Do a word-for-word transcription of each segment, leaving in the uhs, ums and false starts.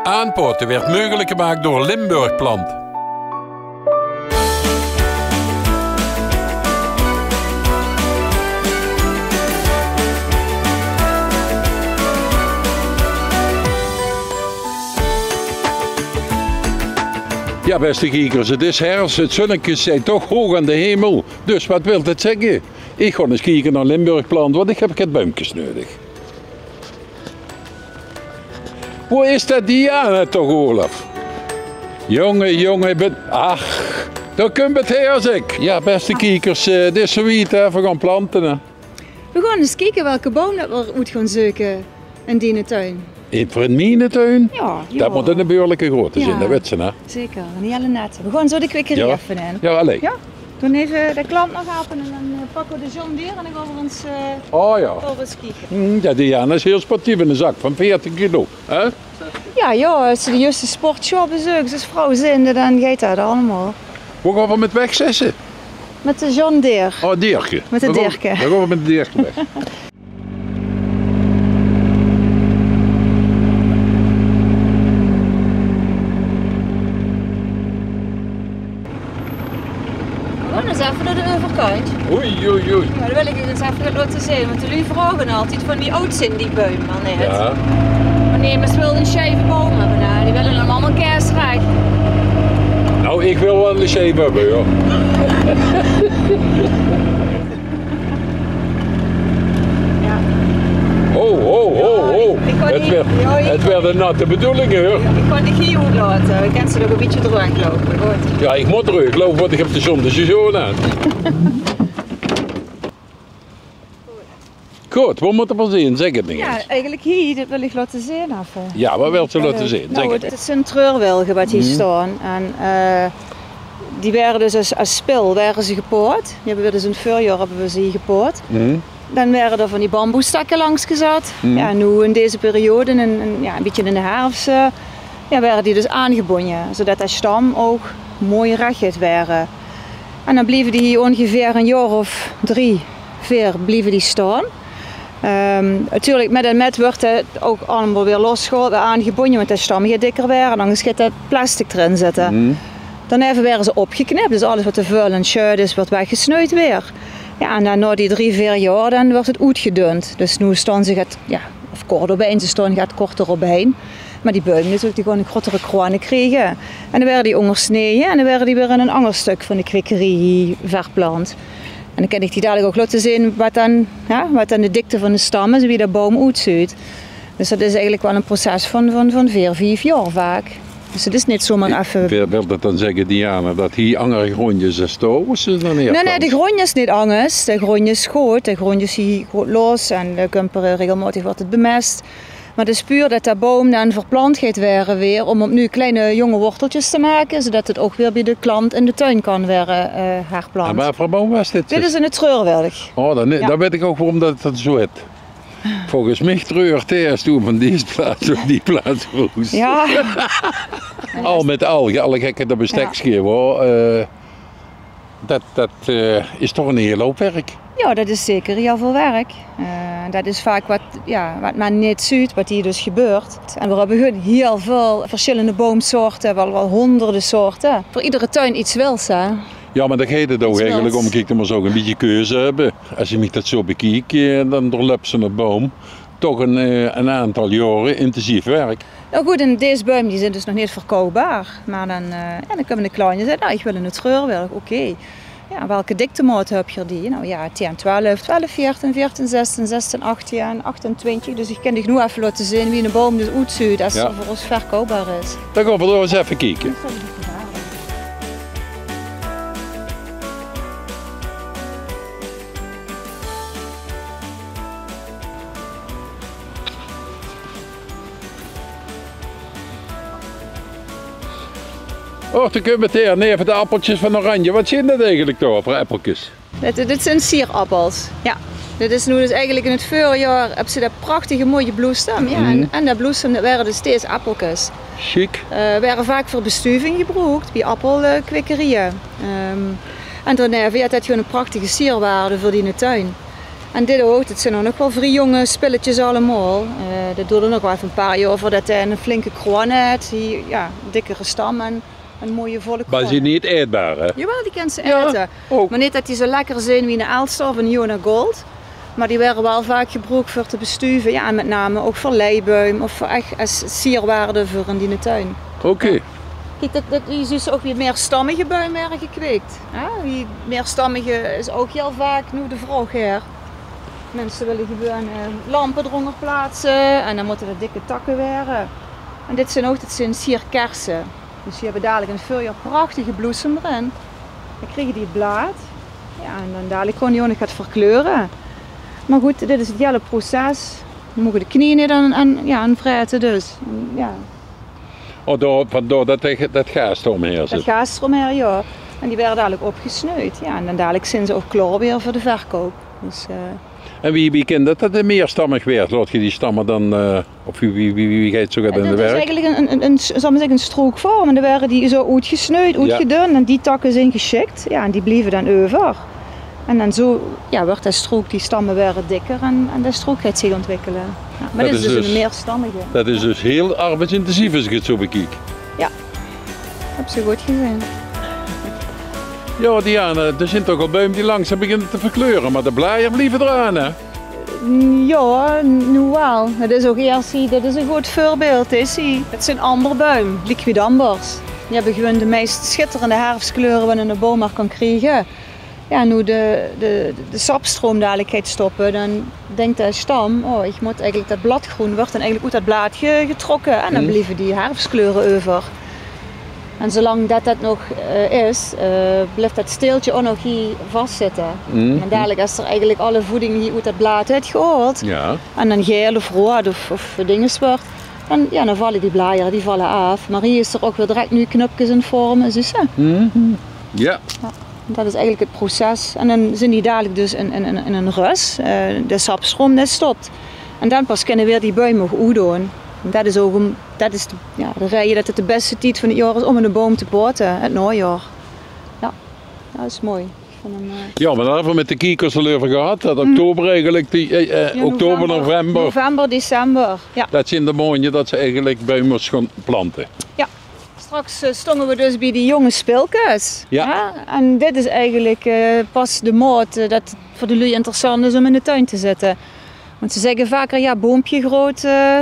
Aanpaote weurt meugelik gemaak door Limburg Plant. Jao, bèste kiekers, 't is herfs, 't zunneke steit toch hoog aan de hemel. Dus waat wilt 't zègke? Ich gaon ins kieke nao Limburg Plant, want ich höb get buimkes neudig. Wo is det Diana toch, Olaf? Jónge, jónge, ich bön, ach, dao kump 't haer, zèk. Jao, bèste kiekers, eh, 't is zoe wied, hè, veer gaon plante, hè. Veer gaon ins kieke welke boum det veer oet gaon zeuke in diene tuin. In, veur in miene tuin? Jao, jao. Det mót 'ne behuuerlike groeate zeen, det wèts se, hè? Zeker, 'ne hiele nette. Veer gaon zo de kwikkerie effe in. Jao, allee. Jao? Doon effe de klant nog helpe en dan, eh, pakke veer de John Deere en dan gaon veer ins, eh, gaon veer ins kieke. Hm, jao, Diana is hiel sportief, in 'ne zak van veertig kilo, hè? Jao, jao, es se de juuste sportshow bezeuks, es vrouw zijnde, dan geit det allemaol. Wo gaon veer mit weg, zaes se? Mit de John Deere. Oh, Deerke. Mit de Deerke. Dan gaon veer mit de Deerke weg. Gewoon ins effe nao de euverkantj. Oei, oei, oei. Jao, det wil ich uch ins effe laote zeen, want de luuj vraoge altied van wie aad zeen die buim al neet. Jao. Meneer, mós waal 'ne sjeve boum höbbe, hè. Die wille allemaol kersrijk. Nou, ich wil waal 'ne sjeve höbbe, jao. Jao. Ho, ho, ho, ho. Jao, ich kan neet, jao, ich kan neet. 't Waert, 't waert 'n natte bedoeling, huur. Ich kan dich hie oetlaote. Dan kins se nog e bietje droeg loupe. Good. Jao, ich mót droeg loupe, want ich höb de zon dus zoe aan. Good, wo mótte veer zeen? Zèk 't nog ins. Jao, eigelik hie, det wil ich laote zeen effe. Jao, waat wils se laote zeen? Zèk 't. Nou, 't zeen treurwilge waat hie staon. En, eh, die waere dus es, es spil waere ze gepaot. Die höbbe veer dus in 't veurjaor höbbe veer ze hie gepaot. Dan waere d'r van die bamboestakke langs gezat. Jao, noe in deze periode, in, in, jao, e bietje in de herfs, eh, jao, waere die dus aangebónje, zoedet de stam ouch mooi rech geit waere. En dan blieve die hie óngeveer e jaor of drie, veer blieve die staon. Ehm, natuurlik, mit en mit wuuert 't ouch allemaol weer losgehaold, weer aangebónje, want de stam geit dikker waere en angers geit 't plastic d'rin zitte. Dan effe waere ze opgeknip, dus alles waat te väöl en sjuit is, wuuert weggesneud weer. Jao, en dan nao die drie, veer jaor, dan wuuert 't oetgedund. Dus noe staon ze get, jao, of kort opein, ze staon get korter opein. Mer die buim natuurlik, die gaon 'n grotere kroon kriege. En dan waere die óngersneje en dan waere die weer in 'n anger stök van de kwikkerie verplant. En dan kin ich die dalik ouch laote zeen waat dan, jao, waat dan de dikte van de stam is, wie de boum oetzuut. Dus det is eigelik waal e proces van, van, van veer, vief jaor vaak. Dus 't is neet zomer effe. Wil, wil det dan zègke, Diana, det hie anger gróndj is es dao, wo se dan neer... Nae, nae, de gróndj is neet angers. De gróndj is good. De gróndj is hie good los en d'r kump, eh, regelmaotig wuuert 't bemes. Mer 't is puur det de boum dan verplant geit waere weer, óm opnuuj kleine jónge worteltjes te make, zoedet 't ouch weer bie de klant in de tuin kan waere, eh, herplant. En waat veur boum waas dit? Dit is 'ne treurwilg. Oh, dan, dan weit ich ouch waorom det 't zoe hèt. Volges mich treurt 'r es doe van dees plaats op die plaats verhoes. Jao. Al mit al, alle gekheid op e steksje, huur. Eh, det, det, eh, is toch 'n hiel houp werk. Jao, det is zeker hiel väöl werk. Eh, det is vaak waat, jao, waat me neet zuut, waat hie dus gebeurt. En veer höbbe gewoon hiel väöl versjillende boumsoorte, waal, waal hóngerde soorte. Veur iedere tuin get wils, hè. Jao, mer dao geit 't ouch eigelik óm. Kiek, dan mós se ouch e bietje keuze höbbe. Es ich mich det zo bekiek, eh, dan doorlöp zoe'n boum toch 'n, eh, 'n aantal jaore intensief werk. Nou good, en dees buim die zeen dus nog neet verkoupbaar. Mer dan, eh, jao, dan kómme de klante en zègke: "Nou, ich wil 'ne treurwilg." Oké. Jao, welke diktemaot höb geer die? Nou jao, tien, twelf, twelf, veertien, veertien, zestien, zestien, achttien, achtentwintig. Dus ich kin dich noe effe laote zeen wie 'ne boum dus oetzuut es 'r veur ós verkoupbaar is. Dan gaon v'r dao ins effe kieke. Och, dao kump 'r, neve de appeltjes van Oranje. Waat zeen det eigelik dao veur appeltjes? Dit, dit zeen sierappels. Jao. Dit is noe dus eigelik in 't veurjaor höbs se det prachtige, moeie bloesem. Jao, en, en det bloesem, det waere dus steeds appelkes. Sjiek. Eh, waere vaak veur bestuving gebroek, bie appelkwekerieje. Ehm, en daoneve, jao, det haet gewoon 'n prachtige sierwaarde veur diene tuin. En dit ouch, dit zeen ouch nog waal vrie jónge spilletjes allemaol. Eh, det doert ouch nog waal effe ein paar jaor veurdet 'r ein flinke kroon haet. Hie, jao, dikkere stam en ein mooie volle kroon. Mer ze zeen neet aetbaar, hè? Jawaal, die kins se aete. Ouch. Mer neet det die zo lekker zeen wie eine Elster of eine Jona Gold. Mer die waere waal vaak gebroek veur te bestuve. Jao, en mit name ouch veur leibuim of veur ech es sierwaarde veur in diene tuin. Oké. Kiek, det, det, hie zuus se ouch wie meerstammige buim waere gekweek. Hè? Die meerstammige is ouch hiel vaak noe de vraog, hè. Minse wille gewoon, eh, lampe d'rónger plaatse en dan mótte det dikke takke waere. En dit zeen ouch, dit zeen sierkerse. Dus die höbbe dalik in 't veurjaor prachtige bloesem d'rin. Dan kriege die 't blaad. Jao, en dan dalik kónne die ouch nog get verkleure. Mer good, dit is 't hiele proces. Dan moge de knieje neet aan, aan, jao, aan vraete, dus, jao. Oh, door, vandoor det, det gaas d'romhaer zit. Det gaas d'romhaer, jao. En die waere dalik opgesneud. Jao, en dan dalik zeen ze ouch klaor weer veur de verkoup. Dus, eh, En wie, wie kint det, det 't meerstammig waert? Laot geer die stamme dan, eh, of wie, wie, wie, wie geit zoe get in 't werk? Det is eigelik ein, ein, ein, ein, zal ich mer zègke, ein strookvorm. En dan waere die zoe oetgesneud, oetgedund. En die takke zeen gesjik. Jao, en die blieve dan euver. En dan zoe, jao, wuuert de strook, die stamme waere dikker en, en de strook geit zich ontwikkele. Jao, mer det is dus ein meerstammige. Det is dus hiel arbeidsintensief es ich 't zoe bekiek. Jao, höbs se good gezeen. Jao, Diana, d'r zeen toch al buim die langzaam beginne te verkleure, mer de blajer blieve d'raan, hè? Jao, noe waal. Det is ouch eers, zie, det is ein good veurbeeld, hè, zie. Det zeen amberbuim, liquidambers. Die höbbe gewoon de meis sjitterende herfskleure waat 'ne boum mer kan kriege. Jao, noe de, de, de sapstroum dalik geit stoppe, dan dink de stam: "Oh, ich mót eigelik, det bladgroen wuuert dan eigelik oet det blaad ge-, getrokke." En dan blieve die herfskleure euver. En zoelang det det nog, eh, is, eh, blief det steeltje ouch nog hie vaszitte. En dalik, es d'r eigelik alle voeding hie oet det blaad haet gehaold, en dan gael of roead of, of dinges wuuert, dan, jao, dan valle die blajer, die valle aaf. Mer hie is d'r ouch weer direk nuuj knupkes in vorme, zuus se? Jao. Jao, det is eigelik 't proces. En dan zeen die dalik dus in, in, in, in ein rös. Eh, de sapstroum, dae stop. En dan pas kinne weer die buim ouch oetdoon. En det is ouch ein, det is de, jao, de reje det 't de bèste tied van 't jaor is óm eine boum te pote, 't naojaor. Jao, det is mooi. Ich vinj 'm, eh, Jao, mer dao höbbe v'r mit de kiekers al euver gehad, det oktober eigelik, die, eh, eh, oktober, november. November, december, jao. Det zeen de maonje det ze eigelik buim mós gaon plante. Jao. Straks, eh, stónge v'r dus bie die jónge spilkes. Jao. Jao, en dit is eigelik, eh, pas de maot, eh, det 't veur de luuj interessant is óm in de tuin te zitte. Want ze zègke vaker: "Jao, boompje groot, eh,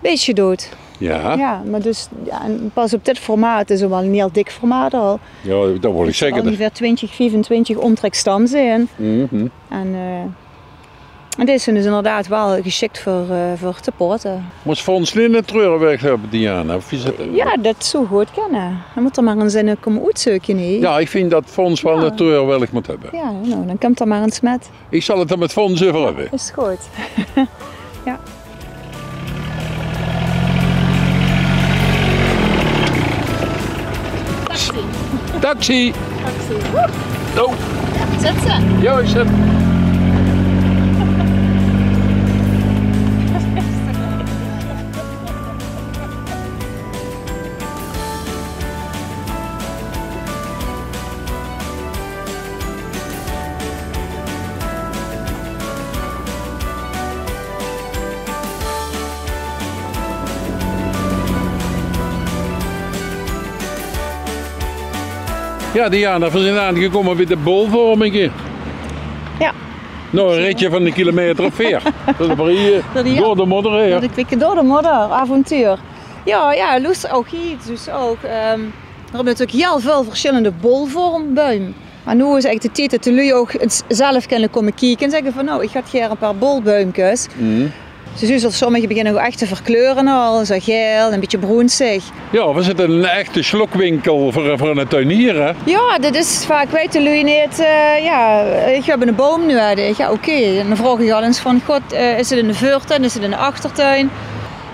beestje dood." Jao. Jao, mer dus, jao, en pas op dit formaat, is waal ein hiel dik formaat al. Jao, det wól ich zègke. Óngeveer twintjig, viefentwintjig ómtrek stam zeen. En, eh, En dit is dus inderdaad waal gesjik veur, eh, veur te pote. Mós Fons neet eine treurweg höbbe, Diana? Of wie zit det? Jao, det zou good kinne. Dan mót 'r mer ins eine kómme oetzeuke, nae? Jao, ich vinj det Fons waal eine treurweg mót höbbe. Jao, noe, dan kump 'r mer ins mit. Ich zal 't d'r mit Fons euver höbbe. Is good. Jao. Taxi. Taxi. Taxi. Woe. Oh. Zèt ze. Jao, ich zèt. Jao, Diana, veer zeen aangekómme bie de Bolvormige. Jao. Noe, ein ritje van ein kilometer of veer. Door de brieje, door de modder haer. Door de kwikke, door de modder, avontuur. Jao, jao, loester, ouch hie, dus ouch, ehm, veer höbbe natuurlik hiel väöl versjillende bolvormbuim. Mer noe is eigelik de tied det de luuj ouch ins zelf kinne kómme kieke en zègke van: "Noe, ich had gaer ein paar bolbuimkes." Ze zuus al, sommige beginne ouch ech te verkleure al, zo gael, ein bietje broenzig. Jao, veer zitte in ein echte slokwinkel veur, veur eine tuinier, hè? Jao, det is vaak, weite luuj neet, eh, jao, ich höb eine boum nudig. Jao, oké. En dan vraog ich al ins van: "God, eh, is 't in de veurtuin, is 't in de achtertuin?"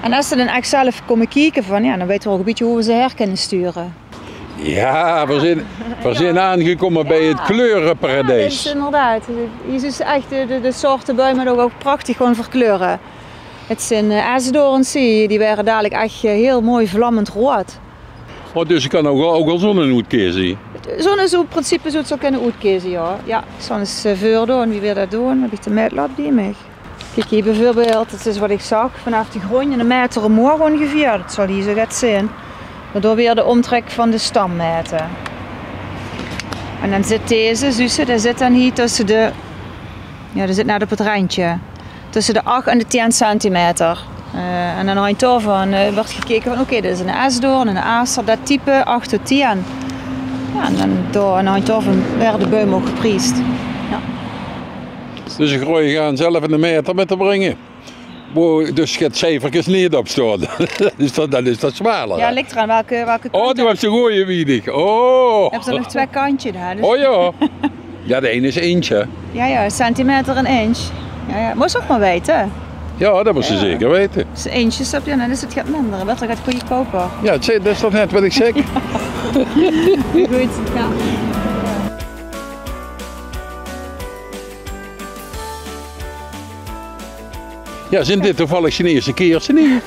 En es ze dan ech zelf kómme kieke van, jao, dan weite veer ouch ein bietje wie veer ze haer kinne sture. Jao, veer zeen, veer zeen aangekómme bie 't kleureparadijs. Jao, det is inderdaad. Hie is ech de, de, de soorte buim ouch, ouch prachtig gewoon verkleure. 't Zeen, eh, esdoorns, die, die waere dalik ech, eh, hiel mooi vlammend roead. Oh, dus ich kan ouch, ouch al zoe'n oetkeze. Zónne zoe in principe zoe te kinne oetkeze, jao. Jao, ich zal ins, eh, veurdoon wie veer det doon. Höb ich de maetlat bie mich? Kiek, hie bieveurbeeld, det is waat ich zag, vanaaf de gróndj eine maeter omhoeg óngeveer. Det zal hie zoe get zeen. Daodoor weer de ómtrek van de stam maete. En dan zit deze, zuus se, dae zit dan hie tösse de, jao, dae zit net op 't rendje. Tösse de ach en de tieën centimeter. Eh, en aan de handj daovan, eh, wuuert gekeke van, oké, dit is eine esdoorn, eine aster, det type, ach tot tieën. Jao, en dan dao, aan de handj daovan waere de buim ouch gepriesd. Jao. Dus ich raoj uch aan zelf eine maeter mit te bringe. Wo dus get sieferkes neet op staon. Dan is det, dan is det smaler, hè? Jao, lik d'raan welke, welke kantj. Oh, doe höbs de gooj wiedig. Oh. Höbs se nog twieë kantjes, hè? Dus... Oh jao. Jao, de ein is inch, hè? Jao, jao, centimeter en inch. Jao, jao. Mós se ouch mer weite. Jao, det mós se zeker weite. As se inches höbs, jao, dan is 't get minder. Dan wuuert 't get goodkouper. Jao, det is toch net waat ich zèk. Good, jao. Jao, zeen dit toevallig Chinese keerse hie?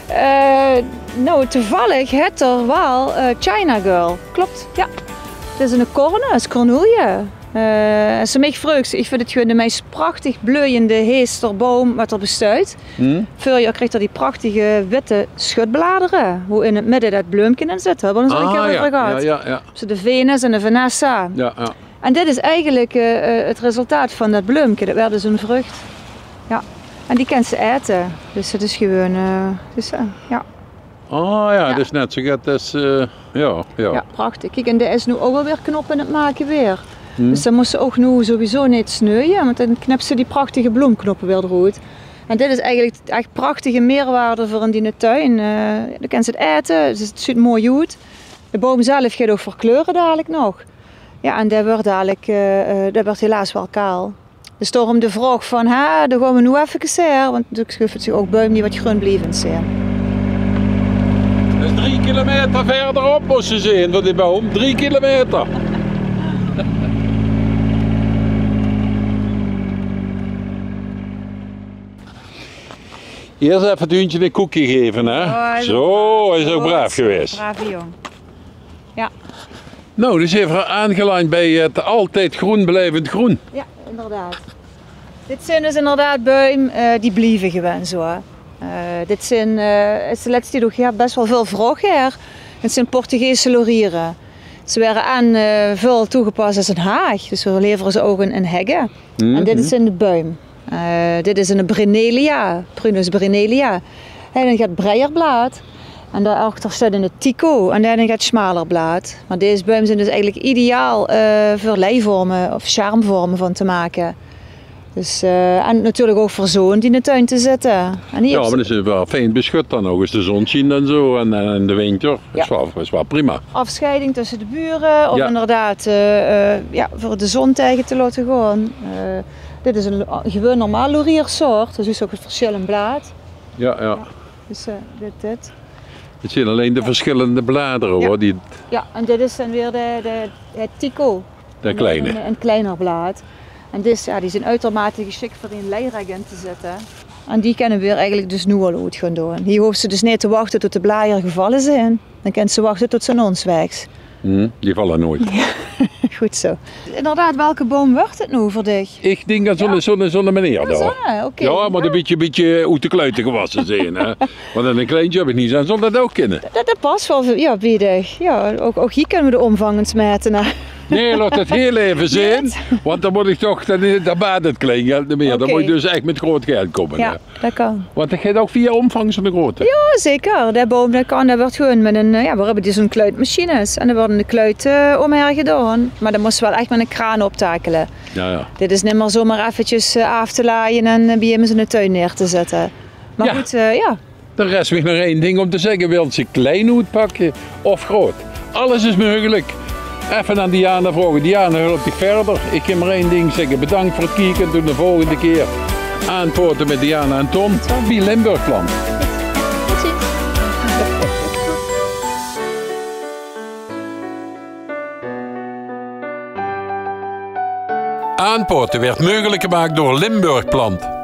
Eh, noe, toevallig haet 'r waal, eh, China Girl. Klop, jao. 't Is eine korne, 't is kornoelje. Eh, es se mich vreugs, ich vinj 't gewoon de meis prachtig bleujende heesterboum waat 'r besteit. Hm? Veurjaor krieg 'r die prachtige witte schutbladere, wo in 't midde det bleumke in zit. Höbbe v'r 't al ein kier euver gehad. Ah, jao, jao, jao. Zo de Venus en de Vanessa. Jao, jao. En dit is eigelik, eh, eh, 't resultaat van det bleumke. Det waert dus ein vruch. Jao. En die kins se aete. Dus det is gewoon, eh, dus, eh, jao. Oh jao, det is net zo get es, eh, jao, jao. Jao, prachtig. Kiek, en dae is noe ouch alweer knop aan 't make weer. Hm. Dus dan mós se ouch noe sowieso neet sneuje, want dan knips se die prachtige bleumknoppe weer d'roet. En dit is eigelik ech prachtige meerwaarde veur in diene tuin. Eh, dan kins se 't aete, dus 't zuut mooi oet. De boum zelf geit ouch verkleure dalik nog. Jao, en dae wuuert dalik, eh, eh, dae wuuert helaas waal kaal. Dus daorum de vraog van, hè, dan gaon v'r noe effe kassere, want natuurlik schuuft zich ouch buim die waat greunblievend zeen. Det is drie kilometer wiejer op, mós se zeen, veur die boum. Drie kilometer. Iers effe 't hundje ein koekje gaeve, hè? Jao, hae is ouch braaf gewaes. Brave jóng. Jao. Noe, dus effe aangelandj bie 't altied groen blievend groen. Jao, inderdaad. Dit zeen dus inderdaad buim, eh, die blieve gewoon zo, hè. Eh, dit zeen, eh, is de lètste tied ouch, jao, bès waal väöl vraog, hè. 't Zeen Portugese lauriere. Ze waere en, eh, väöl toegepas es ein haag. Dus v'r levere ze ouch in, in hegge. En dit zeen de buim. Eh, dit is ein Brennelia, Prunus brennelia. Hae haet ein get breier blaad. En dao-achter steit ein Tico. En dae haet ein get smaler blaad. Mer dees buim zeen dus eigelik ideaal, eh, veur leivorme of sjermvorme van te make. Dus, eh, en natuurlik ouch veur zoe'n in de tuin te zitte. En hie... Jao, mer die zeen waal fijn beschut dan ouch, es de zon sjient en zo. En, en in de winter. Jao. Is waal, is waal prima. Aafsjeiding tösse de bure, of inderdaad, eh, eh, jao, veur de zon taenge te laote gaon. Eh, dit is ein, eh, gewoon normaal lauriersoort, dus is ouch 't versjil in blaad. Jao, jao. Jao, dus, eh, dit, dit. 't Zeen allein de versjillende bladere, huur. Die... Jao, en dit is dan weer de, de, 't Tico. De kleine. Ein, ein kleiner blaad. En dus, jao, die zeen uitermate gesjik veur in ein leirek in te zitte. En die kinne v'r eigelik dus noe al oet gaon doon. Hie hoofs se dus neet te wachte tot de blajer gevalle zeen. Dan kins se wachte tot ze aan ós waegs. Hm, die valle noeats. Jao, good zo. Inderdaad, welke boum wuuert 't noe veur dich? Ich dink aan zoe'n, zoe'n, zoe'n meneer dao. Jao, oké. Jao, mer ein bietje, bietje oet de kluite gewasse zeen, hè. Want ein kleintje höb ich neet aan, zal det ouch kinne? Det, det pas waal, jao, bie dich. Jao, ouch, ouch hie kinne v'r de ómvang ins maete, hè. Nae, laot 't hiel effe zeen, want dan mót ich toch, dan, dan baat 't klein geld neet mieë. Dan mót ich dus ech mit groot geld kómme, hè. Jao, det kan. Want det geit ouch via ómvang zoe'n grote? Jao, zeker. De boum, det kan, det wuuert gewoon mit ein, eh, jao, v'r höbbe die zoe'n kluitmachines. En dan wuuert de kluit, eh, ómhaer gedaon. Mer dan mós se waal ech mit ein kraan optakele. Jao, jao. Dit is neet mieë zomer effekes, eh, aaf te laaie en, eh, bie emes in de tuin neer te zitte. Mer good, eh, jao. Dan rest mich nog ein ding óm te zègke: wils se klein oetpakke of groot? Alles is meugelik. Effe aan Diana vraoge. Diana help dich wiejer. Ich kin mer ein ding zègke: bedank veur 't kieke. Tot de volgende kier. Aanpaote mit Diana en Ton bie Limburg Plant. Aanpaote wuuert meugelik gemaak door Limburg Plant.